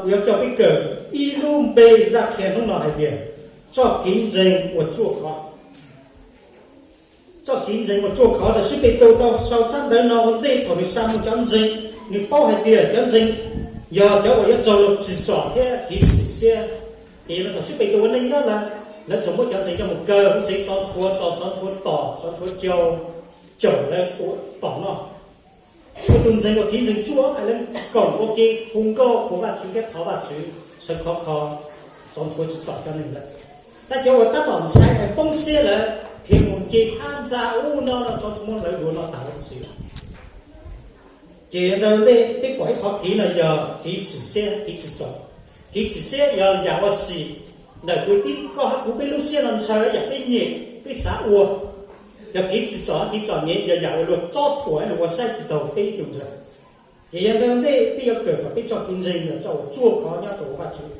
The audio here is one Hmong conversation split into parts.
Kuv yuav coj peb kawm ib lub npe zaj qhia hnub no hais tias txoj kev ntseeg uas tsuaj khov. Txoj kev ntseeg uas tsuaj khov. Tam sim Petus tau sau tsab ntawv no ua ntej thaum nws xa mus cov ntseeg, nws paub hais tias cov ntseeg yog cov uas yuav raug luag tsim txom thiab kev sim siab. Ces yog no thaum sim Petus ua neej nyob lawm, lawv tsuas muab cov ntseeg coj mus kaw hauv tsev, tsov ntxhuav, tsov ntxhuav tom, tsov ntxhuav caum, caum lawv tua tom noj. Tsuas tus ntseeg uas kev ntseeg tsuaj, lawv koom ua ke hu nkauj qhuas Vajtswv thiab thov Vajtswv, sawv khov kho, tsov ntxhuav tsis tom cov neeg lawm. Tab cov uas tab tom ntshai poob siab lawm, nrhiav mus nce phab ntsa ub no no, tsov ntxhuav muab lawv dua no tas lawm xwb. Ces ntawd ntej peb pom ib qhov kev no yog kev sim siab, kev tsim txom. Kev sim siab yog yam uas sim ntawm kuv tib koj hab kuv peb lub siab no ntshaw yam peb nyiam peb xav ua. Yog kev tsim txom, kev txom nyem yog yam uas luag txob thuam luag ua saib tsis taus peb ib tug ntseeg. Ces yog ntawd ntej peb yuav kawm kom peb txoj kev ntseeg yog txoj uas tsuaj khov nyob rau hauv Vajtswv.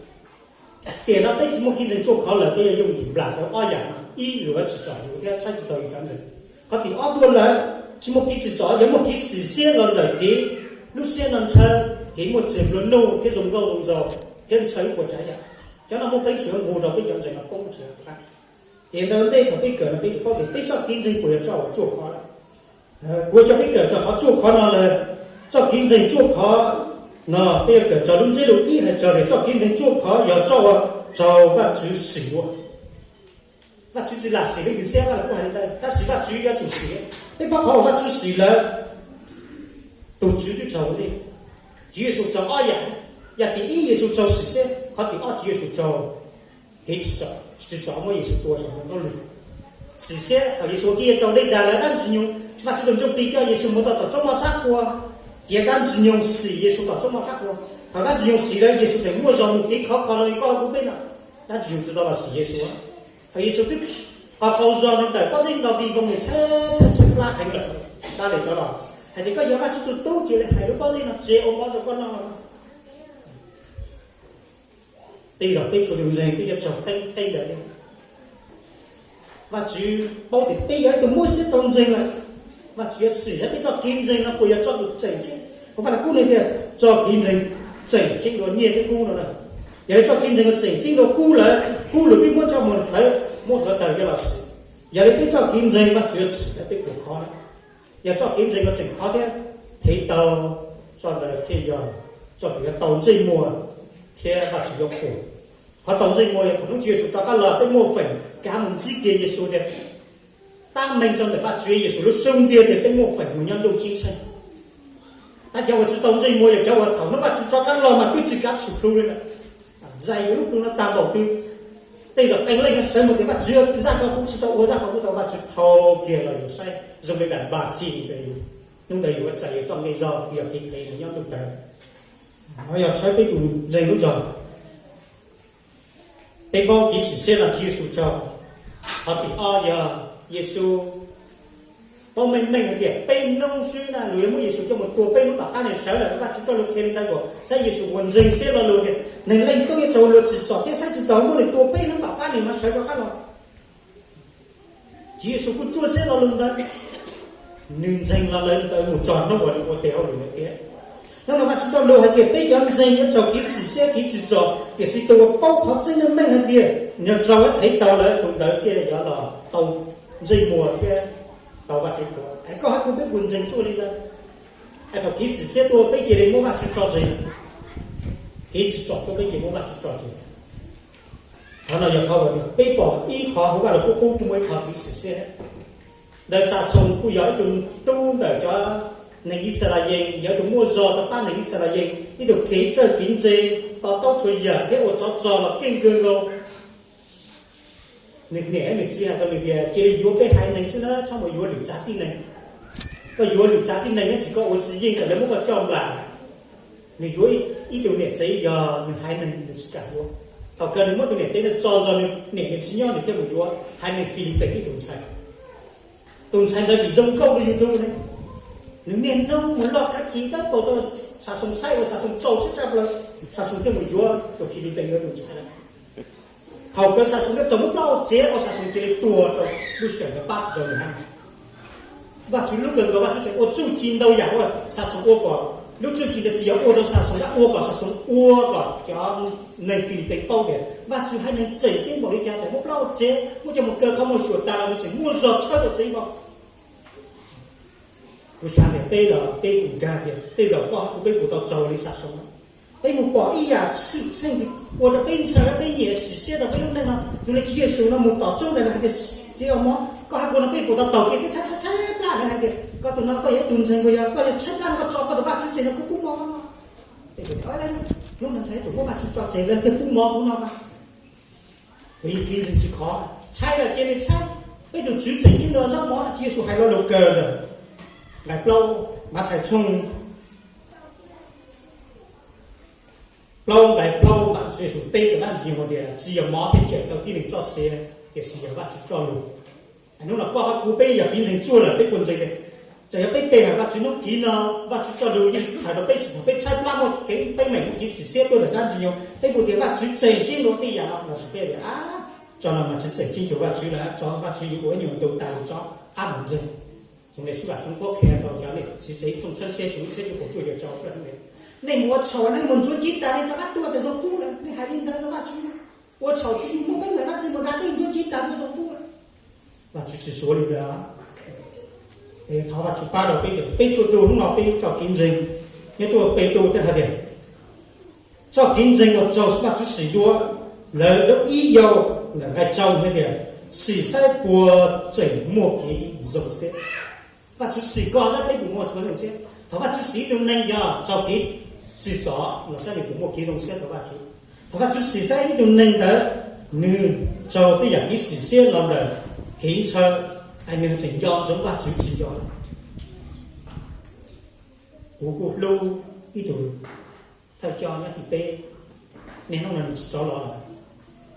Tiam no peb tsis muaj kev ntseeg tsuaj khov lawm, peb yuav yooj yim nplam rau ob yam no. Ib, luag yuav tsim txom yus thiab saib tsis taus yus cov ntseeg. Qhov tim ob tuaj lawm, tsis muaj kev tsim txom, yog muaj kev sim siab los ntawm kev lub siab no ntshaw, kev muaj txiag nplua nuj thiab zoo nkauj zoo nraug thiab ntshaw ib puas tsav yam. Cov no muaj peev xwm nqus rau peb cov ntseeg no poob tsis tau qab. Ces ntawd ntej thaum peb kawm no peb yuav paub tias peb txoj kev ntseeg puas yog txoj uas tsuaj khov lawm. Kuv coj peb kawm txog qhov tsuaj khov no lawm. Txoj kev ntseeg tsuaj khov no peb yuav kawm txog lub ntsiab lus ib hais txog tias txoj kev ntseeg tsuaj khov yog txoj uas raug Vajtswv sim dua. Vajtswv tsis lam sim leej twg xwb, Vajluskub hais li ntawd, tab sis Vajtswv yuav tsum sim. Peb paub qhov uas Vajtswv sim lawm, tus Tswv twb txaug li. Tswv Yexus txaug ob yam, yam tim ib Yexus txaug sim siab, qhov tim ob Tswv Yexus txaug kev tsim txom, muab Yexus tua saum ntoo khaub lig. Sim siab thaum Yexus kiag txaus dej dag lawm, dab Ntxwg Nyoog, Vajtswv tus Ntsuj Plig coj Yexus mus tau tom roob moj sab qhua, ces dab Ntxwg Nyoog sim Yexus tom roob moj sab qhua. Thaum dab Ntxwg Nyoog sim lawm, Yexus tseem muaj zog mus kev khov kho rau koj kuv peb no. Dab Ntxwg Nyoog tsis tau los sim Yexus. Thaum Yexus twb qhov qaug zog no ntawm pob zeb nto ti voo nws tshaib tshaib tshaib plab heev lawm, dab li rov los hais tias koj yog Vajtswv tus tub cia li hais lub pob zeb no txiav ua mob rau koj noj no. Tej zaum peb txhua tus ntseeg peb yuav raug qeeb qeeb ntawd li. Vajtswv paub tias peb yog ib tug muab siab txaus ntseeg lawm, Vajtswv yuav sim saib peb txoj kev ntseeg no puas yog txoj uas tseem ceeb. Vaj Lug Kub nug tias txoj kev ntseeg tseem ceeb dua nyiaj thiab kub no na. Yog li txoj kev ntseeg uas tseem ceeb dua kub lawm, kub lawm peb muab coj mus hlawv muab hluav taws coj los sim. Yog li peb txoj kev ntseeg Vajtswv yuav sim saib peb puas khov na. Yog txoj kev ntseeg uas tseem khov thiab, thev tau txoj ntawd thiaj yog txoj kev yuav tau ntsej muag thiab Vajtswv yuav qhuas. Qhov tau ntsej muag yog thaum hnub Tswv Yexus rov qab los peb muaj feem kav mus ntsib kiag Yexus tias, tab meeg rau ntawm Vajtswv Yexus lub xub ntiag tias peb muaj feem mus nyob ntuj ceeb tsheej. Tab cov uas tsis tau ntsej muag yog cov uas thaum hnub Vajtswv rov qab los mas twb tsis kav tsum plhu li lawm. Zais yuav lub plhu no tag npaum twg, tej zaum qee leej sawv mus tias Vajtswv, zaj ko kuv tsis tau ua, zaj ko kuv tau, Vajtswv thau kiag los yus saib zoo li daim npaj fij rau yus. Hnub ntawd yus ua txais yus txoj nqi zog yog kev phem mus nyob ntuj tawv. No yog txhawb peb tus ntseeg lub zog. Peb paub kev sim siab no Tswv Yexus txaug. Qhov tim ob yog Yexus paub meej meej hais tias peb hnub xwb na luag yuav muab Yexus coj mus tua, peb hnub tom qab nws sawv lawm. Vajtswv txoj lus qhia li ntawd kom saib Yexus puas ntseeg siab lo lus tias Neeg Leej Tub yuav raug luag tsim txom thiab saib tsis taus, muab nws tua, peb hnub tom qab nws mam sawv rov qab los. Tswv Yexus kuj txuaj siab lo lus ntawd, nws ntseeg lo lus ntawd mus txog hnub uas nws ua tes hauj lwm lawm tiag. Hnub no Vajtswv txoj lus hais tias peb cov ntseeg yuav raug kev sim siab kev tsim txom, tiam sis tus uas paub qhov tseeb meej meej hais tias nws raug thev tau lawm, tus ntawd thiaj yuav los tau ntsej muag thiab tau Vajtswv qhuas. Es koj hab kuv peb puas ntseeg txuaj li ntawd? Es thaum kev sim siab tuaj peb cia li muab Vajtswv tso tseg, kev tsim txom tuaj peb cia li muab Vajtswv tso tseg. Qhov no yog qhov uas peb pom ib qhov hauv Vaj Lug Kub kuj muaj ib qhov kev sim siab. Ntawd Xaxoos kuj yog ib tug tub ntawm cov neeg Yixalayees, yog ib tug muaj zog rau pab neeg Yixalayees, ib tug kev txawj kev ntse, to taub txhua yam thiab ua tsov rog los keej kawg nkaus. Nws niam nws txiv hais rau nws tias cia li yuav peb haiv neeg xwb na, txhob mus yuav lwm tsav tib neeg. Koj yuav lwm tsav tib neeg no ces koj ua tsis yeej, txawm lawv muab koj coj nplam. Nws yuav ib tug niam tsev yog nws haiv neeg nws tsis kam yuav. Thaum kawg nws muab tus niam tsev ntawd tso nrog nws niam nws txiv nyob, nws thiaj mus yuav haiv neeg Filitees ib tug ntxhais. Tus ntxhais ntawd vim zoo nkauj rau yus tug ne, nws niaj hnub mus loj kab ci dawb paug rau Xaxoos saib ua Xaxoos txaus siab tshaj plaws, Xaxoos thiaj mus yuav tus Filitees ntawd tus ntxhais lawm. Thaum kawg Xaxoos thiaj txawm muab plaub hau txiav ua Xaxoos cia li tuag rau lub sij hawm ntawd pab tsis tau nws haiv neeg. Vajtswv hlub kawg nkaus, Vajtswv tseem ua txuj ci ntau yam uas Xaxoos ua kom Lub txuj ci ntawd tsis yog ua rau Xaxoos, tab ua kom Xaxoos ua kom cov neeg Filitees paub tias Vajtswv haiv neeg tseem ceeb npaum li cas, txawm muab plaub tsev, muab coj mus kaw qhov muag xyuas tas los nws tseem muaj zog tshawb rau tsev vau. Kuv xav tias peb los peb kuj nkag tias tej zaum koj kuv peb puas tau txaus li Xaxoos. Peb mus pom ib yam xwm txheej ua rau peb ntshaw, peb nyiam, sim siab rau peb lub neej no. Tus li Tswv Yexus no mus tom tsob ntawd hais tias, txiv mov, koj hais kuv no peb puas tau taus kiag? Peb tshaib tshaib plab lawm hais tias koj tus no koj yog ib tug ntseeg uas yog koj tshaib plab no koj tso koj tus Vajtswv tseg no kuv pub mov no. Hnub no ntshai tsum muab Vajtswv tso tseg lawv thiaj pub mov kuv no mas. Kuv yeej kiv ntseeg tsis khov, tshaib lawm cia li tshaib. Peb tus Tswv tseem ceeb dua zaub mov no. Tswv Yexus hais lo lus kawg ntawm nqai plaub, Mathais tshooj plaub nqai plaub mas Tswv Yexus teb rau dab ntxwg nyoog tias tsis yog mov thiaj cawm tau tib neeg txoj sia, tiam sis yog Vajtswv txoj lus. Hnub no koj thiab kuv peb yog kiv ntseeg tsuaj lawm peb puas ntseeg tias txawm yog peb pe hawm Vajtswv hnub kiv no, Vajtswv txoj lus yeej hais rau peb sim thaum peb tshaib plab muaj kev teeb meem muaj kev sim siab tuaj ntawm dab ntxwg nyoog, peb puas tias Vajtswv tseem ceeb dua tej yam no los sis peb tias, tso no mas tsis tseem ceeb cuag Vajtswv lawm, tso Vajtswv yuav ua ib nyuag ntu tas lus tso, qab mus ntseeg. Zoo li xib vam tsoom qhuab qhia rau cov niam txiv tsev tsoom tshawb siab xyoo ib txhiab cuaj puas cuaj caum rau sawv daws, nej mus ua txhaum na, nej mus ntxuav cev tas nej rov qab tuaj tias zoo qub lawm, nej hais li ntawd rau Vajtswv na. Ua txhaum tsis muaj peev xwm dab tsi mus da dej ntxuav cev tas tuaj zoo qub lawm. Vajtswv tsis suav li ntawd. Thov Vajtswv pab rau peb tias peb txhua tus hnub no peb txoj kev ntseeg, nyob txoj Petus thiaj hais tias txoj kev ntseeg uas raug Vajtswv sim dua, lawv lub ib yau ntawm nqai tsau hais tias sim saib puas tseem muaj kev zoo siab. Vajtswv sim koj saib peb puas muaj kev zoo siab. Thaum Vajtswv sim ib tug neeg yog raug kev tsim txom los saib nws puas muaj kev zoo siab rau Vajtswv. Thaum Vajtswv sim saib ib tug neeg ntawd nws raug tej yam kev sim siab los ntawm kev ntshaw, es nws tseem nco ntsoov Vajtswv tsis nco lawm. Kuv kuj hlub ib tug thawj coj nyob tim peb, niaj hnub no nws tsis rov los lawm.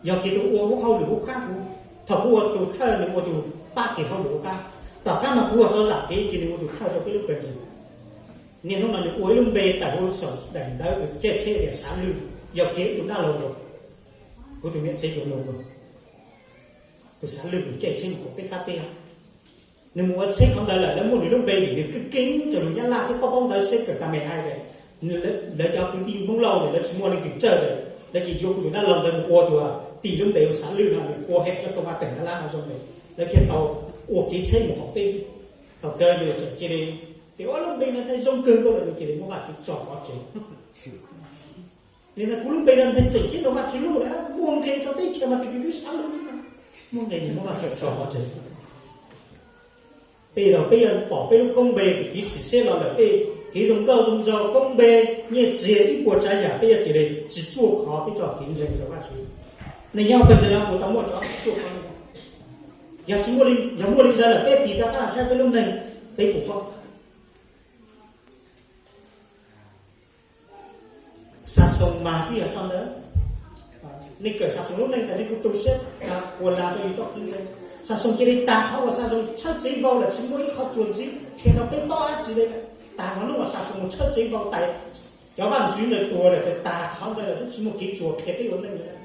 Yog kiag tus ua hauj lwm hauv qab kuv, thaum kuv ua tus thawj nws ua tus pab kiag hauj lwm hauv qab. Tom qab no kuv ua rov zam kev ces nws ua tus thawj rau peb lub pawg ntseeg. Niaj hnub no nws ua ib lub npe tawm hauv saum daim ntawv caij tsheb tias Xav Lwj, yog kiag ib tug dab laug nkaus. Kuv tus niam tsev tus nus nkaus, tus Xav Lwj nws caij tsheb mus pem peb qab teb. Nws mus ua tsheb qhov ntawd lawm lawv muaj nws lub npe vim nws keej keej txawm lus Nyab Laj thiab paub paub ntawv seb kawm tas me hais tias lawv cov kwv tij Hmoob Lauj ntawd lawv tsis muaj leej twg txawj ntawd, lawv ces yuav kuv tus dab laug ntawd mus ua tus tij lub npe ua Xav Lwj no, nws ua hem cov tau mas teem Nyab Laj no zoo ntawd, lawv thiaj tau ua kev tsheb mus qaum teb. Thaum kawg nws txawm cia li tias ua lub npe no thiaj zoo kawg nkaus lawm, nws cia li muab Vajtswv tso pov tseg. Nim no kuv lub npe no thiaj tseem ceeb rau Vajtswv lub lawm, muaj nqe rau teb chaws mas tus twg twb Xav Lwj xwb, muaj nqe nws muab Vajtswv tso pov tseg. Tej zaum peb yuav pom peb lub koob npe kev sim siab los ntawm tej kev zoo nkauj zoo nraug, koob npe, nyiaj txiag, ib puas tsav yam, peb yuav cia li tsis tsuaj khov peb txoj kev ntseeg rau Vajtswv. Nej nyob pawg ntseeg no puas tau muaj cov tsis tsuaj khov li ntawd? Yog tsis muaj li, yog muaj li ntawd lawm peb tig rov qab los saib peb lub neej, peb puas paub? Xaxoos mas twb yog tso ntawd. Nej kawm Xaxoos lub neej tas nej kuj tu siab tas puas lag rau yus txoj kev ntseeg. Xaxoos cia li tag qhov uas Xaxoos tshawb tsev vau lawm tsis muaj ib qho txuas ntxiv qhia rau peb paub dab tsi li lawm. Tag qhov lub uas Xaxoos mus tshawb tsev vau tas cov vaj ntxwv ntawd tuag lawm, tag qhov ntawd lawm xwb tsis muaj kev txuas qhia peb ua neej li lawm.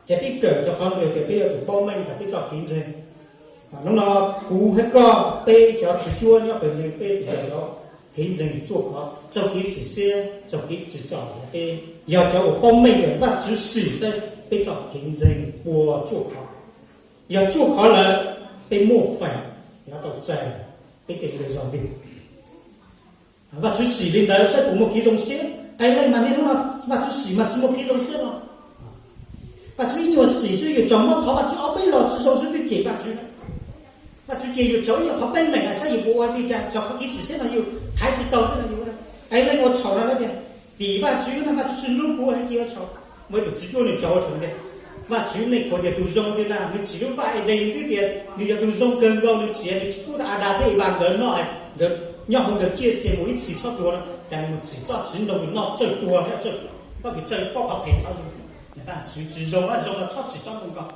Ces peb kawm rau qhov ntawd tias peb yuav tsum paub meej rau peb txoj kev ntseeg. Hnub no kuv thiab koj peb cov tswv cuab nyob pawg ntseeg peb tsis yog cov kev ntseeg tsuaj khov, txoj kev sim siab, txoj kev tsim txom peb, yog cov uas paub meej tias Vajtswv sim saib peb txoj kev ntseeg puas tsuaj khov. Yog tsuaj khov lawm, peb muaj feem yuav tau txais peb tej yam zoo li Vajtswv sim li ntawd saib puas muaj kev zoo siab. Qee leej mas niaj hnub no Vajtswv sim mas tsis muaj kev zoo siab no. Vajtswv ib nyuag sim xwb yuav tsaug mob thov Vajtswv ob peb los tsis zoo xwb twb cem Vajtswv. Vajtswv ces yus tsaug ib nyuag qhov teeb meem saib yus puas ua li cas, tsaug qhov kev sim siab no yus thaiv tsis tau xwb no yus. Qee leej ua txhaum no tias tim Vajtswv no Vajtswv tsis hlub kuv ces ua txhaum. Muaj ib tug tswv cuab nws tsaug ua txhaum tias Vajtswv nej qhuas tias tus zoo tiag na, nws tsim lub vaj Edees nws twb tias nws yog tus zoo kawg nkaus, nws txiav nws tsis pub rau Adas thiab Evas nkawd noj, nkawd nyob hauv nkawd ciaj xias mus ib txhis txhob tuag no, cas nws mus tsim txoj txiv ntoo nws noj txawj tuag thiab txawj, txoj kev txawj paub qhov phem qhov zoo. Vajtswv tsis zoo, zoo los txhob tsim txoj ntoo nkaus.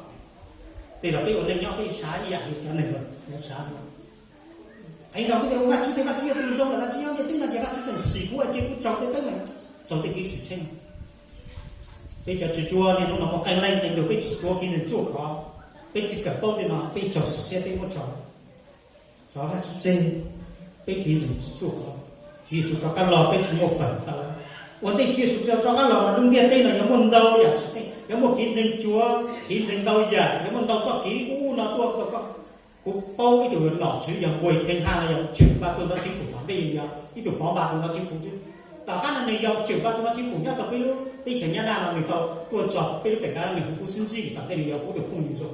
Tej zaum peb ua neej nyob peb xav ib yam li cov neeg no xav. Qee zaum kuv tias ua Vajtswv tias Vajtswv yog tus zoo lawm, Vajtswv nyob ntiaj teb no ces Vajtswv tseem sim kuv ces kuv tsaug tej teeb meem, tsaug tej kev sim tsheej. Peb cov tswv cuab niaj hnub no muaj qee leej qee tus peb tsis tuav kev ntseeg tsuaj khov, peb tsis kawm paub tej no peb tsaug sim siab peb muab tso, tso Vajtswv tseg, peb kev ntseeg tsis tsuaj khov. Tswv Yexus rov qab los peb tsis muaj fawm tau. Ua ntej Tswv Yexus tsis rov qab los mas lub ntiaj teb no yuav muaj ntau yam tshwj xeeb, yuav muaj kev ntseeg cuav, kev ntseeg ntau yam, yuav muaj ntau txoj kev ub ub no tuaj rau koj. Kuv paub ib tug nom tswv yog npuag thee ha no yog tseem npaj tuaj ntaub tseeb fum tom ntej, yog ib tug fov npaj tuaj ntaub tseeb fum xwb. Tom qab no nws yog tseem npaj tuaj ntaub tseeb fum nyob rau peb lub teb chaws Nyab Laj no, nws tau tuaj txog peb lub teem dab, nws hu kuv xib ntsib, tom ntej nws yog kuv tus phooj ywg zoo.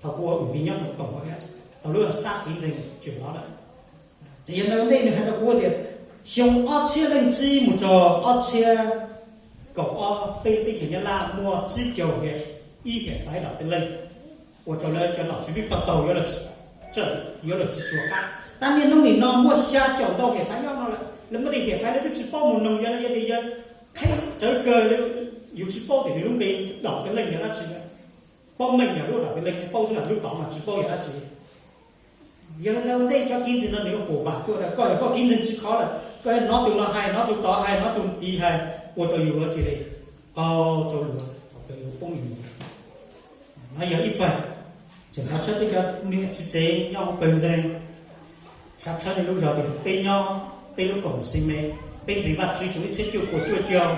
Thaum kuv ua ua viv nyob rau tom no thiab, thaum lub sab kev ntseeg tseem lov lawm. Ces yog ntawd ntej nws hais rau kuv tias xyoo ob txhiab leej txib mus txog ob txhiab kaum ob peb lub teb chaws Nyab Laj muaj tsib caug hiam, ib hiam faiv dom tej leej, ua rau lawv cov nom tswv twb tau taug yuav los tsis tsuam qab. Tab niaj hnub nim no muaj xya caum ntau hiam faiv nyob no lawm, lawv muaj tej hiam faiv lawv twb tsis paub mus noog yog, yog tias yawg qheb txawv kawg, yus tsis paub tias nws lub npe dom tej leej yog dab tsi. Paub meej yog lub dom tej leej, paub xwb lub tod mas tsis paub yog dab tsi. Yog li ntawd ua ntej cov kev ntseeg no nws yuav puas vam tuaj rau koj, yog koj kev ntseeg tsis khov lawm koj yuav hnov tus no hais, hnov tus tod hais, hnov tus tid hais, ua rau yus cia li qaug rau luag, ua rau yus poob yus. No yog ib faj. Tseem xav tshawb peb cov niam txiv tsev nyob hauv pawg ntseeg, xav tshawb nej lub zog tias peb nyob peb lub koom xeem me, peb ntseeg Vajtswv xyoo ib txhiab cuaj puas cuaj caug,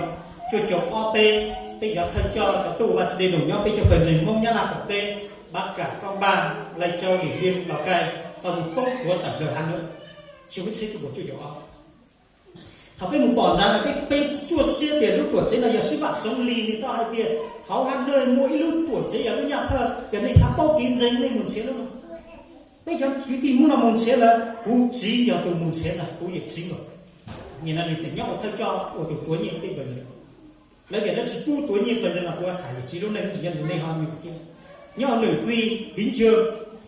cuaj caum ob peb, peb cov thawj coj cov tuaj ua Vajtswv dej num nyob peb cov pawg ntseeg Hmoob Nyab Laj qaum teb, Npab Kam, Koj Npaj, Lais Tsau, Lim Hiam, Los Kai, tau mus poob puav tawm plaws Hav Nuam xyoo ib txhiab cuaj puas cuaj caum ob. Thaum peb mus pom ntawd no peb, peb tsuaj siab tias lub tuam tsev no yog sib vam txoov li nws tau hais tias hauv Hav Nuam muaj ib lub tuam tsev yog lub nyaj thawj, yog nej xav paub kev ntseeg nej mus nrhiav lub no. Peb cov kwv tij Hmoob no mus nrhiav lawm, kuv txiv yog tus mus nrhiav ntag, kuv yawm txiv los. Nim no nws tseem nyob ua thawj coj ua tus tuav nyiaj peb pawg ntseeg. Lawv tias lawv tsis pub tuav nyiaj pawg ntseeg no, kuv tham yawm txiv lub neej tsis nyob ntsis nej ho nws kiag. Nyob Nws Kui, Hiv Nchwg,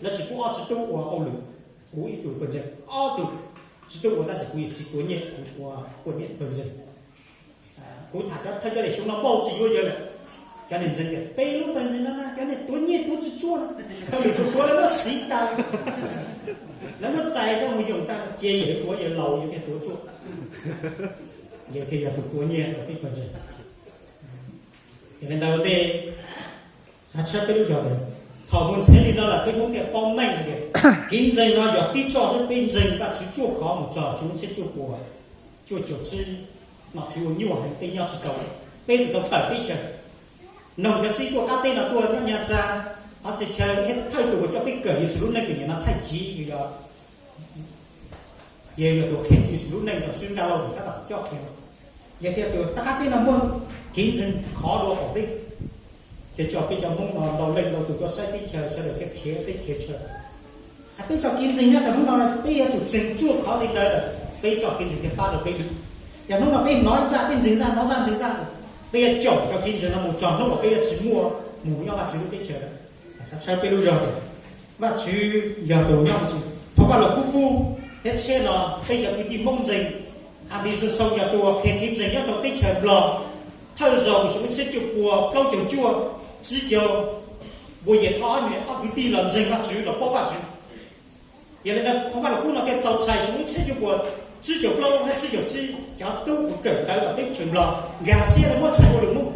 lawv tsis pub ob txiv tub ua hauj lwm, kuv ib tug pawg ntseeg, ob tug txiv tub ua tab sis kuv yawm txiv tuav nyiaj, kuv ua kuaj nyiaj pawg ntseeg. Kuv tham cov thawj coj tias xyoo no npauj tsis yuav yawg lawm. Cov niag ntseeg tias peb lub pawg ntseeg no na cov niag tuav nyiaj tuav tsis tsuaj, khaws lwm tus tuav lawv muab siv tas, lawv muab txais coj mus yoom tas, cia yawg tuav, yawg laus yawg thiaj tuav tsuaj, yawg thiaj yog tus tuav nyiaj rau peb pawg ntseeg. Yog li ntawd ua ntej xav tshawb peb lub zog tias thaum mus nrhiav li no lawm peb Hmoob thiaj paub meej hais tias kev ntseeg no yog tib txoj xwb, peb ntseeg Vajtswv tsuaj khov mus txog xyoo ib txhiab cuaj puas cuaj caum tsib, nom tswv ua nyuaj heev peb nyob tsis tau, peb tsis tau tawm teb chaws. Noog cov xib tuaj qab teb no tuaj nyob Nyab Tsa, qhov txhia chaw thiab thawj tus uas coj peb kawm Yexus lub neej tus niam no Thaij Chiv yog, yog tus qhia Yexus lub neej rau Suav Nkaj Lauj tab tom coj qhia. Yog tias tus qab teb no muaj kev ntseeg khov dua qaum teb, ces coj peb cov Hmoob no ntau leej ntau tus tuaj saib teb chaws sawv daws thiaj khiav teb khiav chaw. Hais peb txoj kev ntseeg nyob rau hnub no peb yuav tsum tseem tsuaj khov li ntawd lawm peb txoj kev ntseeg thiaj pab rau peb lwm. Yog hnub no peb hnov zaj peb ntseeg zaj, hnov zaj ntseeg zaj, peb yuav caum cov kev ntseeg no mus txog hnub uas peb yuav tsis muaj mus nyob Vajtswv lub teb chaws lawm. Xav tshawb peb lub zog tias Vajtswv yog tus nyob mus tsis, phau Vaj Lug Kub kub thiab tshiab no peb cov kwv tij Hmoob ntseeg, A Pis Xoo Xoo yog tus uas qhia kev ntseeg nyob rau teb chaws Nplog. Thawj zaug mus xyoo ib txhiab cuaj puas plaub caug cuaj, tsib caug, Npuag Yam Thoj ob niam ob kwv tij los ntseeg Vajtswv los paub Vajtswv. Yog li ntawd phau Vaj Lug Kub no thiaj tau txhais xyoo ib txhiab cuaj puas tsib caug plaub thiab tsib caum tsib, cov tub uas kawm ntawv tom teb chaws Nplog nkag siab lawv muab txhais ua lus Hmoob.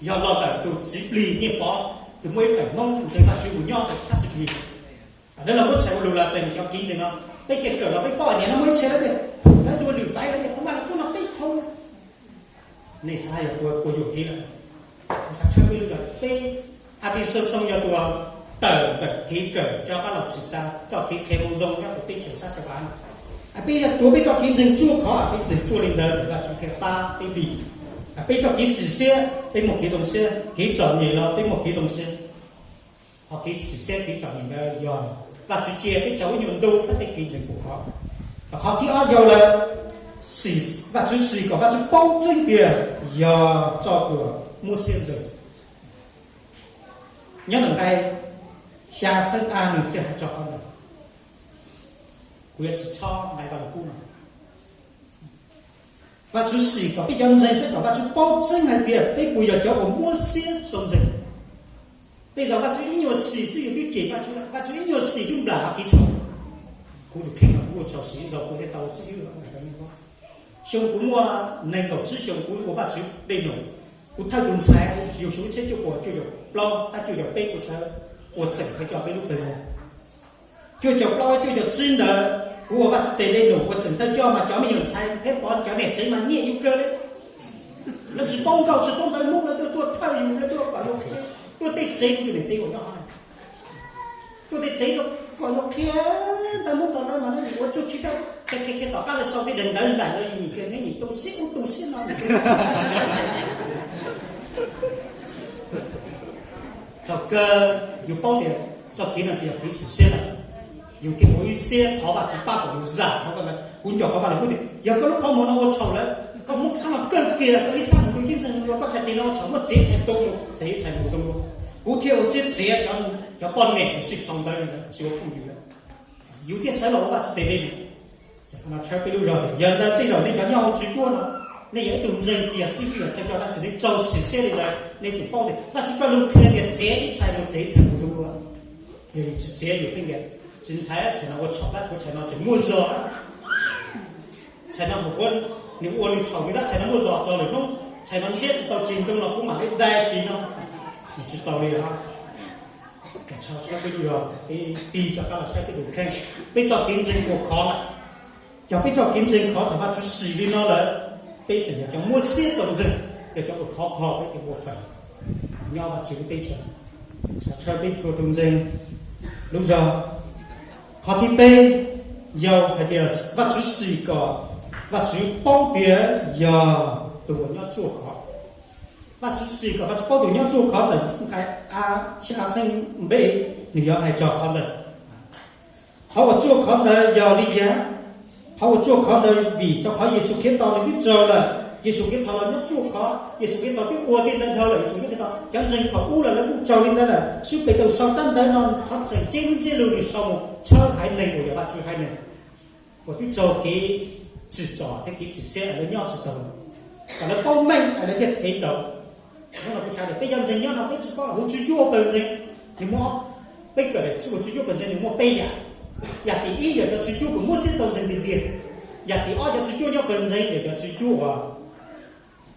Yog los ntawm tus txiv plig Nyiaj Pov, tus muaj ib feem Hmoob ntseeg Vajtswv mus nyob rau sab Xi Pis. Lawv los muab txhais ua lus Latais, nws cov kev ntseeg no peb thiaj kawm los peb paub. Nim no muaj ib txhia lawv tias lawv dua lwm faiv, lawv tias phau Vaj Lug Kub no peb phau na. Nej xav yog puas yuam kev lawm? Kuv xav tshawb peb lub zog, peb A Pis Xoo Xoo yog tus uas tawm ntawm kev kawm rov qab los tsim tsa txoj kev qhia Moo Zoo nyob rau teb chaws sab Tsav Pas no. Peb yog tuav peb txoj kev ntseeg tsuaj khov, peb ntseeg tsuaj li ntawd Vajtswv thiaj pab peb dim. Peb txoj kev sim siab, peb muaj kev zoo siab, kev txom nyem los peb muaj kev zoo siab. Qhov kev sim siab kev txom nyem ntawd yog Vajtswv cia peb tsaug ib nyuag ntu thiab peb kev ntseeg puas khov. Qhov thib ob yog lawm, Vajtswv sim kom Vajtswv paub tseeb tiag yog txoj uas muab siab ntseeg. Nyob ntawm nqai xya feeb a nws thiaj hais txog qhov ntawd. Kuv yuav tsis txhob nqai Vaj Lug Kub no. Vajtswv sim kom peb cov ntseeg saib kom Vajtswv paub tseeb hais tias peb puas yog cov uas muab siab zoo ntseeg. Tej zaum Vajtswv ib nyuag sim xwb yus twb cem Vajtswv, Vajtswv ib nyuag sim twb nplam kev txhaum. Kuv tus kheej no kuv ua txhaum sim zaus kuv thiaj tau xib hwb. Xyoo kuv muaj nees nkaum tsib xyoo kuv ua Vajtswv dej num, kuv thawj tus ntxhais yug xyoo ib txhiab cuaj puas cuaj caum plaub tab cuaj caum peb kuv sawv ua txeem thawj coj peb lub pawg ntseeg. Cuaj caum plaub cuaj caum tsib ntawd Kuv ua Vajtswv tes le num ua tseem thawj coj mas cov me nyuam ntxhais peb pom cov niam tsev mas nyiam yus kawg li. Lawv tsis paub nkauj tsis paub ntawv Hmoob, lawv tuaj tuaj thawj yus, lawv tuaj kom yus qhia, tuaj tej tsev, tus niam tsev uas nyob hauv tuaj tej tsev kom yus qhia ntawv Hmoob rau lawv mas lawv ua tsuj tsis tau, qhia qhia qhia tom qab lawv sau tej daim ntawv nplaim los yus nim kiag neb nim tu siab ub tu siab no nim tu. Thaum kawg yus paub tias txoj kev no yog kev sim siab lawm, yus thiaj ua ib siab thov Vajtswv pab kom yus zam no. Kuv nco qhov Vajtswv hais tias yog koj lub qhov muag no ua txhaum lawm, koj muab xab los kawg kiag, koj ib sab mus tu ceeb tsheej zoo dua, koj txhais tes no ua txhaum, muab txiav ib txhais mus zoo dua. Kuv thiaj ua siab txiav cov poj niam uas sib sau ntawv li ntawd tsis ua phooj ywg lawm. Yus thiaj sawv los ua Vajtswv tes li no. Tshawb peb lub zog, yog ntawd tej zaum nej cov nyob hauv tswv cuab no, nej yog ib tug ntseeg tsis yog xib hwb, yog thawj coj, tab sis nej txaus sim siab li ntawd, nej tsum paub tias Vajtswv txoj lus qhia tias txiav ib txhais mus txiav ib txhais mus zoo dua. Yog yus tsis txiav, yus pheej tias tsis ntshai, txhais no ua txhaum, tab txhais no tseem muaj zog, txhais no hauv kuab nws ua nws txhaum nws tab txhais no muaj zog txog lwm hnub, txhais no ntsiab tsis tau ceg ntoo los kuv mam li dai kis no, nws tsis tau li os. Tshawb peb lub zog, peb tig rov qab los saib peb tus kheej, peb txoj kev ntseeg puas khov lawm. Yog peb txoj kev ntseeg khov thaum Vajtswv sim li no lawm, peb tseem yog cov muab siab rau ntseeg, yog cov uas khov kho peb thiaj ua feem nyob Vajtswv lub teb chaws. Tshawb peb txhua tus ntseeg lub zog. Qhov thib peb, yog hais tias Vajtswv sim kom Vajtswv paub tias yog tus uas nyob tsuaj khov. Vajtswv sim kom Vajtswv paub tus nyob tsuaj khov ntawm nqai a xya feej npe, nws yog hais txog qhov ntawd. Qhov uas tsuaj khov ntawd yog li cas? Qhov uas tsuaj khov ntawd vim rau qhov Yexus Khetos nws twb tsaug lawm, Yexus Khetos los nyob tsuaj khov, Yexus Khetos twb ua tej ntawd dhau lawm, Yexus Khetos cov ntseeg thaum ub los lawv kuj tsaug li ntawd lawm, xwb pem tus sau tsab ntawv no qhov tseem ceeb lub ntsiab lus nws sau mus tshawb haiv neeg uas yog Vajtswv haiv neeg uas twb raug kev tsim txom thiab kev sim siab es lawv nyob tsis tau, kom lawv paub meej es lawv thiaj thev tau. Hnub no kuv xav tias peb cov ntseeg nyob no peb tsis paub hauv tswv cuab ua pawg ntseeg, nws muaj, peb kawm daim tswv cuab pawg ntseeg nws muaj peb yam. Yam tim ib yog cov tswv cuab uas muab siab rau ntseeg tiag tiag. Yam tim ob cov tswv cuab nyob pawg ntseeg yog cov tswv cuab uas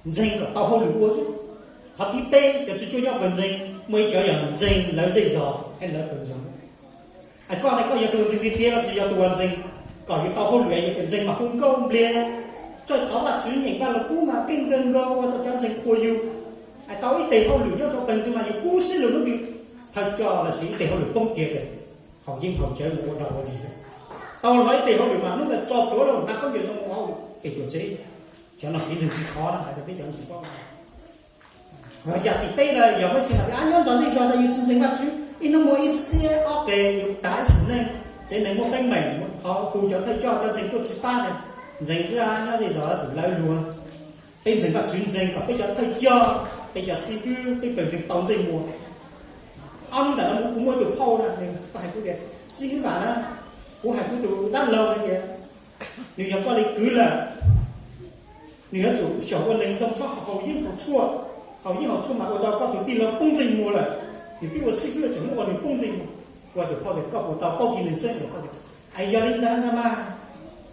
ntseeg kom tau hauj lwm ua xwb. Qhov thib peb cov tswv cuab nyob pawg ntseeg muaj ib cov yog ntseeg lawv zej zos thiab lawv pawg ntseeg. Es koj ne, koj yog tus ntseeg tiag tiag los sis yog tus uas ntseeg kom yus tau hauj lwm, yog tias ntseeg mas hu nkauj npliag, txawj thov Vajtswv, nyeem Vajluskub mas keej kawg nkaus ua rau cov ntseeg qhuas yus, es tau ib tes hauj lwm nyob rau pawg ntseeg mas yus kub siab lug hnub twg thawj coj los sis ib tes hauj lwm poob kiag ces haus yeeb haus cawv mus ua dog ua dig. Tau los ib tes hauj lwm mas hnub ntawd tso plhuav los hnav khaub ncaws zoo mus ua hauj lwm pem tuam tsev. Cov no kev ntseeg tsis khov no hais rau peb cov ntseeg paub. Yam tim peb no yog muaj txhia hais tias nyob ntxov zej zos tas yus tsis ntseeg Vajtswv, ib hnub muaj ib xiab ob qe yus tav ib sim neej, tsev neeg muaj teeb meem, qhov hu cov thawj coj cov ntseeg tuaj tsis pab, ntseeg xwb, nyob zej zos tsum lawv luag. Peb ntseeg Vajtswv ntseeg kom peb cov thawj coj, peb cov xib hwb, peb pawg ntseeg tau ntsej muag. Ob hnub ntawm no kuv muaj ib tug phauj na, nws hais kuv tias, xib hwb Vam na, kuv hais kuv tus dab laug hais tias, nws yog koj li kwv lawm, nws yuav tsum xyaum ua neeg zoo txhob haus yeeb haus tshuaj, haus yeeb haus tshuaj mas ua rau koj tus tij laug poob ntsej muag lawm, nws twb ua xib hwb tseem muab ua nws poob ntsej muag. Kuv hais tus phauj tias koj puas tau paub kev ntseeg tseeb? Tus phauj tias, es yog li ntawd ntag mas,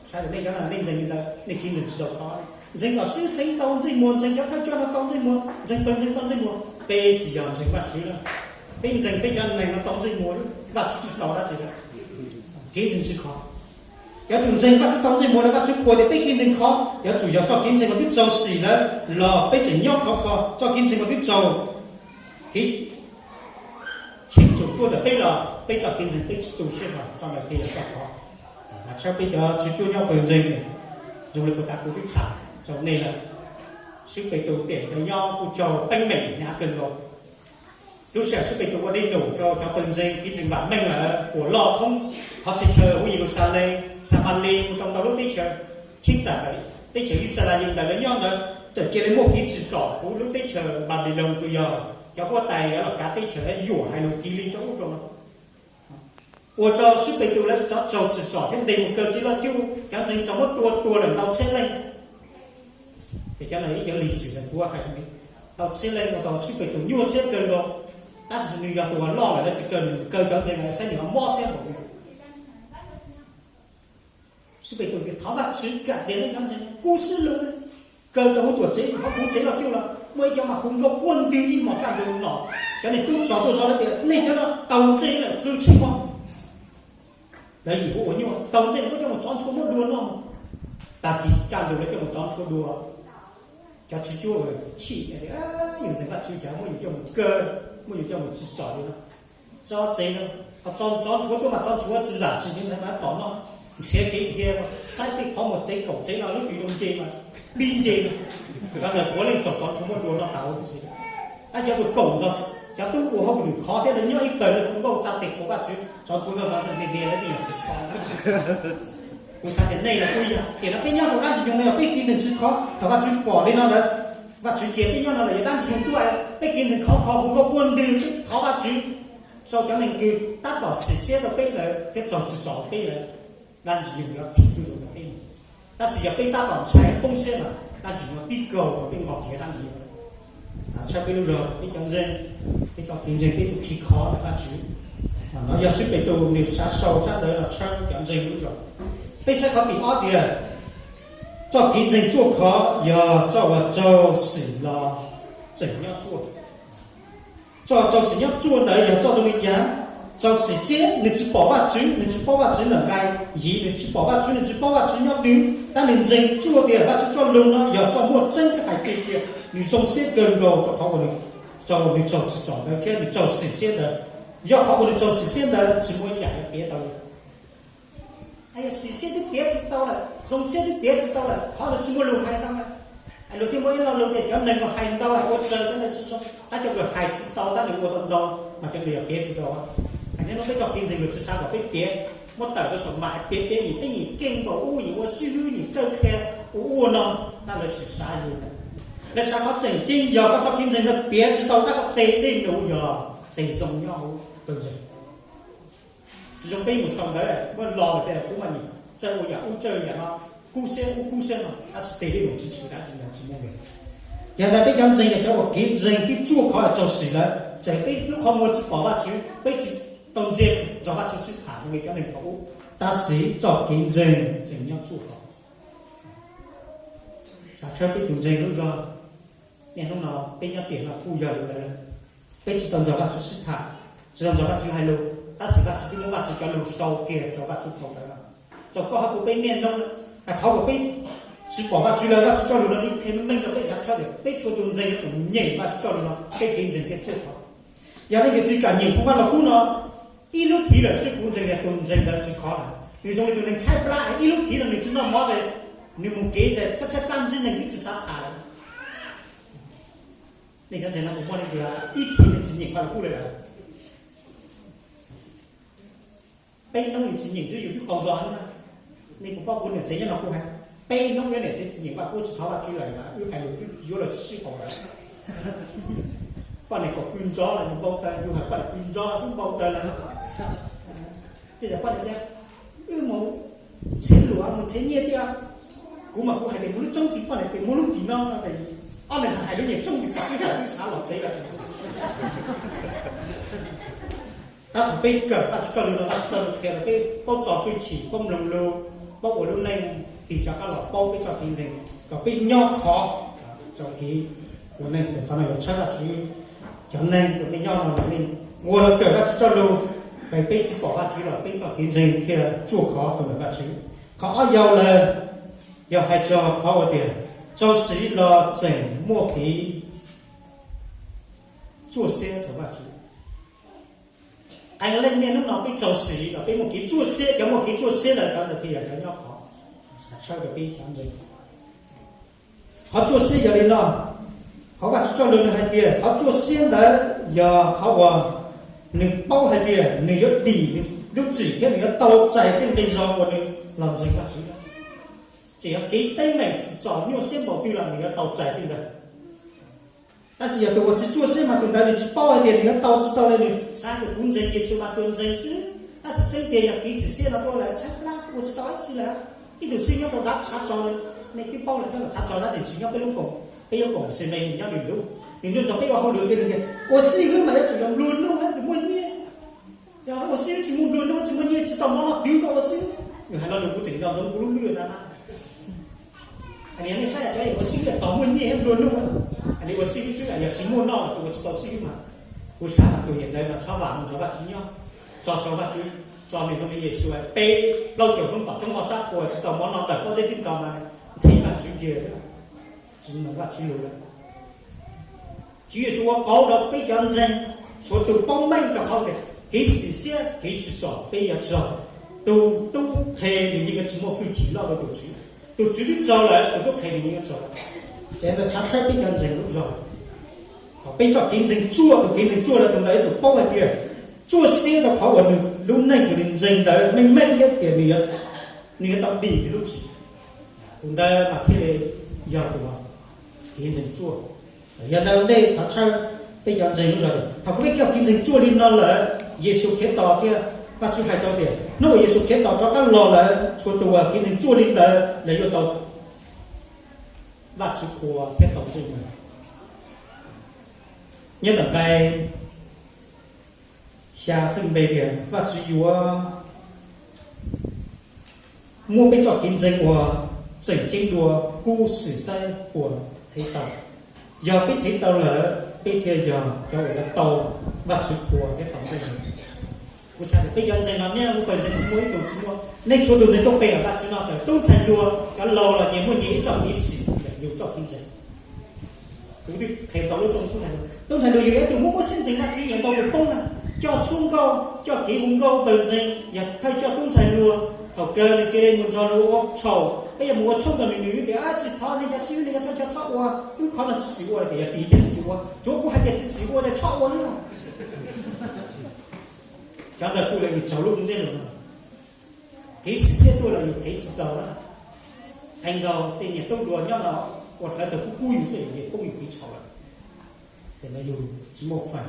xav tias nej cov no nej ntseeg li ntawd nej kev ntseeg tsis tau khov. Ntseeg kom sib xeev tau ntsej muag, ntseeg cov thawj coj no tau ntsej muag, ntseeg pawg ntseeg tau ntsej muag, peb tsis yog ntseeg Vajtswv na. Peb ntseeg peb cov neeg no tau ntsej muag, Vajtswv tsis tau dab tsi lawm. Kev ntseeg tsis khov. Yuav tsum ntseeg Vajtswv tau ntsej muag lawm, Vajtswv qhuas tias peb kev ntseeg khov, yuav tsum yog txoj kev ntseeg uas twb raug sim lawm los peb tseem nyob khov kho, txoj kev ntseeg uas twb raug kev cheem tsum tuaj ntawm peb los peb txoj kev ntseeg peb tsis tu siab los txoj ntawd thiaj yog txoj khov. Tshawb peb cov tswv cuab nyob pawg ntseeg, zoo li puag ta kuv twb tham rau nej lawm, xib hwb Petus tiam ntawd nyob kuj raug teeb meem hnyav kawg nkaus. Lub sij hawm xib hwb Petus ua dej num rau cov pawg ntseeg, kev ntseeg vam meej lawm puas loj thoob qhov txhia chaw huv Yeluxalees, Xamalis mus rau ntau lub teb chaws, cheeb tsam ntawm teb chaws Yixalayees ntawd lawv nyob ntawd, txawm cia li muaj kev tsim txom huv lub teb chaws Npanpiloos uas yog cov huab tais yuav los kav teb chaws yuam hais lus kiv li rau ub rau no. Ua rau xib hwb Petus lawv cov raug tsim txom thiab ntes mus kaw txij loj cuj, cov ntseeg raug muab tua tuag lawm ntau txhiab leej. Ces cov no ib cov lig xwm ntawd kuv hais ntau txhiab leej ua rau xib hwb Petus nyuaj siab kawg nkaus, tab sis nws yog tus uas loj lawm lawv tsis kaw nws, kaw cov ntseeg lawm saib nws ho mob siab npaum li. Xib hwb Petus tias thov Vajtswv kam tias nej cov ntseeg kub siab lug, kaw rau hauv tuam tsev, hauv kuv tsev loj cuj los muaj ib cov mas hu nkauj quaj nti ib hmos kaj ntug los cov niag tub tsov tuaj zov lawv tias nej cov no taug ntsej lawm qw tshee mog. Lawv yim ua ua nyuaj tau ntej muab coj mus tsov ntshua muab dua noj. Tag kis kaj ntug lawv coj mus tsov ntshua dua. Cov tswv cuab chim tias, yus ntseeg Vajtswv cas muab yus coj mus kaw, muab yus coj mus tsim txom li no. Tso tsev no, ho tso tsov ntshua tuaj mas tsov ntshua tsis zam tsis ntawd mas tom no, nrhiav kev dhia, saib tej qhov muag tsev kaum tsev no lub twg zoo nce mas dib nce no. Cov ntawd puav leej txaus tsov ntshua muab dua noj tas huv tib si. Tab cov tus kaum ntxog cov tub ua hauj lwm khov thiab lawv nyob ib pawg lawv hu nkauj tsa tes qhuas Vajtswv, tsov ntshua noj ntiag ntiag lawv twb yog tsis khov. Kuv xav tias nej los kuj yog, tiam no peb nyob rau dab ntsis nyoog no yog peb kev ntseeg tsis khov, thaum Vajtswv pom li no lawm, Vajtswv cia peb nyob no lawm yog dab ntsis nyoog tuaj, peb kev ntseeg khov khov hu nkauj quaj ntws, peb thov Vajtswv rau cov neeg kws tab tom sim siab rau peb lawm thiab txaus tsim txom peb lawm, dab ntsis nyoog yuav thim zuj zus rau peb. Tab sis yog peb tab tom ntshai poob siab mas dab ntsis nyoog tib kaug rau peb nqos kiag dab ntsis nyoog. Tshawb peb lub zog, peb cov ntseeg, peb txoj kev ntseeg peb tus khi khov ntawm Vajtswv. No yog Xib Petus nws xav sau tsab ntawv los tshawb cov ntseeg lub zog. Peb saib qhov tim ob tias, txoj kev ntseeg tsuaj khov yog txoj uas txaus sim los tseem nyob tsuaj. Txoj txaus sim nyob tsuaj ntawd yog txoj zoo li cas? Txaus sim siab, nws tsis pom Vajtswv, nws tsis paub Vajtswv ntawm nqai yim, nws tsis pom Vajtswv, nws tsis paub Vajtswv nyob twg, tab nws ntseeg tsuaj tias Vajtswv txoj lus no yog txoj muaj tseeb thiab hais tiag tiag, nws zoo siab kawg nkaus rau qhov uas nws txaus tsim txom ntawd thiab nws txaus sim siab ntawd. Yog qhov uas nws txaus sim siab ntawd tsis muaj ib yam yuav piav tau li. Yog sim siab twb piav tsis tau lawm, zoo siab twb piav tsis tau lawm, qhov ntawd tsis muaj lus hais tau lawm. Luag thiaj muaj ib lo lus tias cov neeg uas hais ntau ua txawg cov ntawd tsis zoo, tab cov uas hais tsis tau tab nws ua tau ntau, mas cov ntawd yog piav tsis tau. Hais nyob no peb txoj kev ntseeg luag tsis xav kom peb piav, muab tawm rau saum mam piav piav vim peb nyiam keej npaum ub, nyiam ua sib hwb, nyiam tsawj qhia, ua ua no, tab lawv tsis xav yus ntawd. Lawv xav qhov tseem ceeb yog koj txoj kev ntseeg ntawd piav tsis tau tab koj tes dej num yog tes zoo nyob hauv pawg ntseeg. Tsis zoo peb mus sau ntawv muab lo lawm tias kuv mas nyiam tsawj ua yam ub tsawj yam no, kub siab ub kub siab no, tab sis tes dej num tsis tshwm dab tsi ntawd tsis muaj nqis. Yog ntawd peb cov ntseeg yog cov uas kev ntseeg twb tsuaj khov txaus sim lawm, txawm peb lub qhov muag tsis pom Vajtswv, peb tsis tau ntsia nrog Vajtswv sib tham zoo li cov neeg thaum ub, tab sis txoj kev ntseeg tseem nyob tsuaj khov. Xav tshawb peb tus ntseeg lub zog, niaj hnub no peb nyob tiam no kuj yog li ntawd lawm. Peb tsis tau nrog Vajtswv sib tham, tsis tau nrog Vajtswv hais lus, tab sis Vajtswv twb muab Vajtswv cov lus sau kiag rau Vajtswv phau ntawv no. Txawm koj hab kuv peb niaj hnub, qhov uas peb tsis pom Vajtswv lawm, Vajtswv txoj lus no nws qhia meej rau peb xav tshawb tias peb txhua tus ntseeg yuav tsum nyeem Vajtswv txoj lus no, peb kev ntseeg thiaj tsuaj khov. Yog leej twg tsis kam nyeem phoo Vaj Lug Kub no, ib lub thiv lawm tsis, kuv ntseeg tias tus ntseeg ntawd tsis khov lawm. Nws zoo li tus neeg tshaib plab, ib lub thiv no nws tsis noj mov, nws mus kev tshaib tshaib plab ntsej neeg twb tsis xav tham lawm. Nej cov ntseeg no puas muaj leej twg ib thiv nws tsis nyeem Vaj Lug Kub li lawm? Peb hnub yus tsis nyeem xwb yus twb qaug zog na. Nej puas paub kuv niam tsev nyob no kuj hais, peb hnub wb niam tsev tsis nyeem Vaj Lug Kub tsis thov Vajtswv lawm, wb hais lus twb yuav luag tsis sib haum lawm. Poj niam kom pw ntxov los yus npau taws, yus hais poj niam pw ntxov twb npau taws lawm. Tej zaum poj niam tias, wb mus nrhiav luam mus nrhiav nyiaj tiag. Kuv mas kuv hais tias mus lub roob tim, poj niam tias mus lub tim no no ces ob leeg hais lub nyiam roob tim tsis sib haum, twb xav los tsev lawm. Tab thaum peb kawm Vajtswv txoj lus no, Vajtswv txoj lus qhia rau peb paub txo hwj chim, paub mloog lus, paub ua lub neej, tig rov qab los paub peb txoj kev ntseeg kom peb nyob khov rau kev ua neej. Qhov no yuav tshawb Vajtswv cov neeg uas nej nyob no los nej ua los kawm Vajtswv txoj lus, peb tsis pom Vajtswv los peb txoj kev ntseeg thiaj tsuaj khov rau ntawm Vajtswv. Qhov ob yau lawm, yog hais txog qhov uas tias txaus siv los tseem muaj kev txuaj siab rau Vajtswv. Qee leej niaj hnub no peb txaus siv los peb muaj kev txuaj siab, cov muaj kev txuaj siab lawm cov ntawd thiaj yog cov nyob khov, tshawb rau peb cov ntseeg. Qhov txuaj siab yog li no, hauv Vajtswv txoj lus nws hais tias qhov txuaj siab ntawd yog qhov uas nws paub hais tias nws yuav dim nws lub txim thiab nws yuav tau txais tej nqi zog uas nws los ntseeg Vajtswv. Txawm yog kev teeb meem tsim txom nyuaj siab npaum twg los nws yuav tau txais tej ntawd. Tab sis yog tus uas tsis txuaj siab mas tus ntawd nws tsis paub hais tias nws yuav tau tsis tau li, nws xav tias kuv ntseeg Yexus mas tsuas ntseeg xwb. Tab sis tseeb tiag yog kev sim siab no tuaj lawm tshaib plab ua tsis tau dab tsi lawm. Ib tug xib hwb nyob rau dab tshav tso, nej twb paub lawm, nyob rau tshav tso dab tsi, nyob peb lub koom, peb yuav koom se me nws nyob lwm lub, nws nyob rau peb ua hauj lwm kiag nws tias ua xib hwb mas yuav tsum yog nplua nuj yuav tsum muaj nyiaj. Yog ua xib hwb tsis muaj nplua nuj tsis muaj nyiaj tsis tau mob no twv koj ua xib hwb. Nws hais lo lus kuv tseem nco ntsoov kuv lub hlwb na. Nej saib cov ua xib hwb tos muaj nyiaj thiab nplua nuj, ua xib hwb xwb yog tsis muaj noj los tus ua tsis tau xib hwb mas. Kuv xav mas tus yam ntawd mas txhob vam mus nrog Vajtswv nyob, tso sau Vajtswv tso nws zoo li Yexus, peb plaub caug hnub tom tshoob hauv sab qhua tsis tau mov noj, dawm pob zeb tib nto mas nrhiav Vajtswv kiag, tsis mloog Vajtswv lus lawm. Tswv Yexus ua qauv rau peb cov ntseeg, tshuav tus paub meej rau qhov tias kev sim siab kev tsim txom peb yuav raug. Tus tub qhe nws yeej yuav tsis muaj hwj chim loj dua tus tswv. Tus tswv twb raug lawm, tus tub qhe nws yeej yuav raug. Ces ntawd tshawb peb cov ntseeg lub zog, kom peb txoj kev ntseeg txuaj, tus kev ntseeg txuaj lawm tus ntawd yuav tsum paub hais tias txuaj siab rau qhov uas nws lub neej uas nws ntseeg ntawd meej meej thiab tias nws yuav tau dim nws lub txim. Tus ntawd mas thiaj li yog tus kev ntseeg txuaj. Yog ntawd ntej thov tshawb peb cov ntseeg lub zog tias thaum peb coj kev ntseeg txuaj li no lawm, Yexus Khetos thiab Vajtswv hais rau tias hnub uas Yexus Khetos rov qab los lawm, tshuav tus uas kev ntseeg txuaj li ntawd lawv yuav tau Vajtswv qhuas thiab tau ntsej muag. Nyob tom nqai xya feej npe tias Vajtswv yuav muab peb txoj kev ntseeg uas tseem ceeb dua kub xwm saib puas thev tau. Yog peb thev tau lawm, peb thiaj yog cov uas yuav tau Vajtswv qhuas thiab tau ntsej muag. Kuv xav tias peb cov ntseeg no nej lub pawg ntseeg tsis muaj ib tug tsis muaj, nej tshuav tus ntseeg tuaj pe Vajtswv no, txawm tub ntxhais hluas cov laus los nyias muaj nyias ib txoj kev sim yus txoj kev ntseeg. Kuv twb qhia tau lub rooj tub ntxhais hluas, tub ntxhais hluas yog ib tug muaj muaj siab ntseeg Vajtswv, nyias ntau tus poob na, coj txhua nkauj, coj kev hu nkauj pawg ntseeg, yog thawj coj tub ntxhais hluas. Thaum kawg nws cia li mus nrog luag ua tshauj, peb yuav mus ua tshoob nrog nws, nws hais tias tsis thov, nej cov xib hwb, nej cov thawj coj txhob ua, wb qhov no tsis txim ua, tias yog tim cas tsis txim ua, tsuav kuv hais tias tsis txim ua ces txhob ua li los. Cov ntawd kuj yog nws tsaug lub ntsiab lus no. Kev sim siab tuaj los yus thev tsis tau na. Qee zaug tej niam tub hluas nyob no ua hlawv tawg kub kub yus xwb, yus poob yus kev txhaum lawm. Ces ntawd yus tsis muaj feem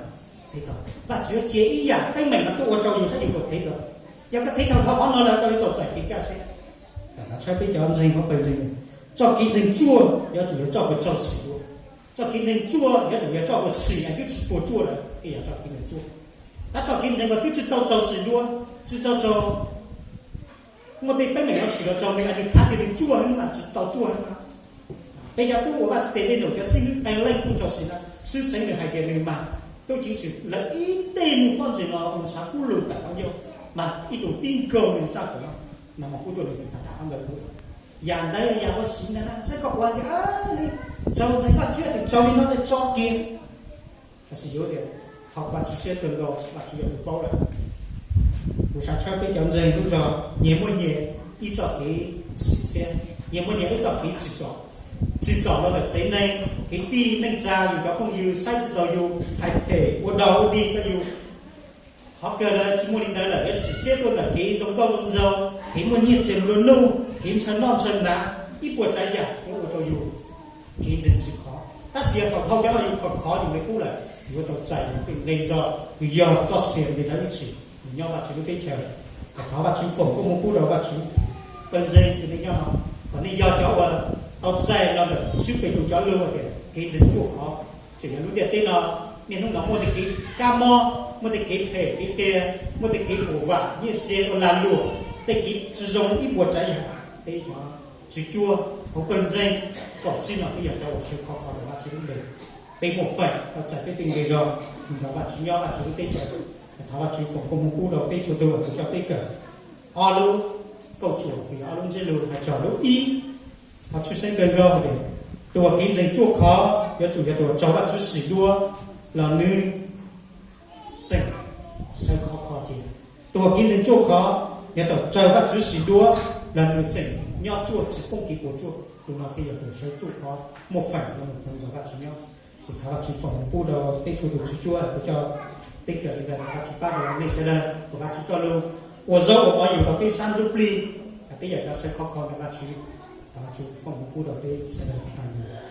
thev tau. Vajtswv yuav cia ib yam teeb meem no tuaj ua rau yus saib yus puas thev tau. Yog koj thev tau qhov no lawm koj yuav tau txais kev kaj siab. Tshawb peb cov ntseeg hauv pawg ntseeg, txoj kev ntseeg txuaj yuav tsum yog txoj uas raug sim dua. Txoj kev ntseeg txuaj yuav tsum yog txoj uas sim es twb tsis puas tsuaj lawm thiaj yog txoj kev ntseeg txuaj. Tab txoj kev ntseeg uas twb tsis tau raug sim dua, tsis tau raug muaj tej teeb meem no tshwm los rau nws es nws khav tias nws txuaj heev mas tsis tau txuaj heev no. Peb cov tub uas Vajtswv tes dej num cov xib hwb qee leej kuj raug sim na, xib hwb Xeev nws hais tias nws mas tub ceev xwm lawv ib teg mus poj ntxwg no ua ntshav kub lug tawm qhov ncauj, mas ib tug tib nkaug nws txaj kuv no, nag hmo kuj tuaj nws tseem tham tham qhov ntawd kuv. Yam ntawd yog yam ua siv ntag na, saib koj ua tias li raug ntseeg Vajtswv tseem raug li no tej tso kiag. Tab sis yuav tias thov Vajtswv siab kawg nkaus, Vajtswv yog tus paub lawm. Kuv xav tshawb peb cov ntseeg lub zog, nyias muaj nyias ib txoj kev sim siab, nyias muaj nyias ib txoj kev tsim txom. Tsim txom los ntawm tsev neeg, kwv tij neej tsa, yus cov phooj ywg saib tsis taus yus, hais phem ua dog ua dig rau yus. Qhov kawg lawm tsis muaj li ntawd lawm, yuav sim siab tuaj ntawm kev zoo nkauj zoo nraug, kev muaj nyiaj txiag nplua nuj, kev ntshaw noj ntshaw hnav, ib puas tsav yam yuav ua rau yus kev ntseeg tsis khov. Tab sis yog thaum dhau cov no yus khov khov yus li qub lawm, yus yuav tau txais yus tej nqi zog, yus yog txoj sia nqi dawb ib txhis, yus nyob Vajtswv lub teb chaws. Thov Vajtswv foom koob hmoov pub rau Vajtswv pawg ntseeg uas nej nyob no, kom nej yog cov uas tau txais los ntawm Tswv Petus cov lus tias kev ntseeg tsuaj khov. Tseem yog lub ntiaj teb no, niaj hnub no muaj tej kev kab mob, muaj tej kev phem kev qias, muaj tej kev huam vam nyiaj txiag ua lag luam, tej kev tsis zoo ib puas tsav yam. Peb cov tswv cuab hauv pawg ntseeg kaum tsib no peb yog cov uas sawv khov kho ntawm Vajtswv lub npe. Peb muaj feem tau txais peb tej nqi zog mus nrog Vajtswv nyob Vajtswv lub teb chaws. Thov Vajtswv foom koob hmoov pub rau peb txhua tus uas tus coj peb kawm ob lub kauj txuas, yog ob lub ntsiab lus hais txog lub ib, thov tshwj xeeb kawg nkaus hais tias tus uas kev ntseeg tsuaj khov yuav tsum yog tus uas raug Vajtswv sim dua los nws tseem sawv khov kho cia. Tus uas kev ntseeg tsuaj khov yog tus raug Vajtswv sim dua los nws tseem nyob tsuaj tsis poob kev puas tsuaj, tus no thiaj yog tus sawv tsuaj khov muaj feem yuav mus nrog Vajtswv nyob. Ces thov Vajtswv foom hmoov pub rau peb txhua tus tswv cuab, kuv coj peb kawm li ntawd, thov Vajtswv pab rau nej sawv daws, kom Vajtswv txoj lus ua zaub ua mov yug rau peb sab ntsuj plig, peb yog cov sawv khov kho ntawm Vajtswv. Thov Vajtswv foom hmoov pub rau peb sawv daws.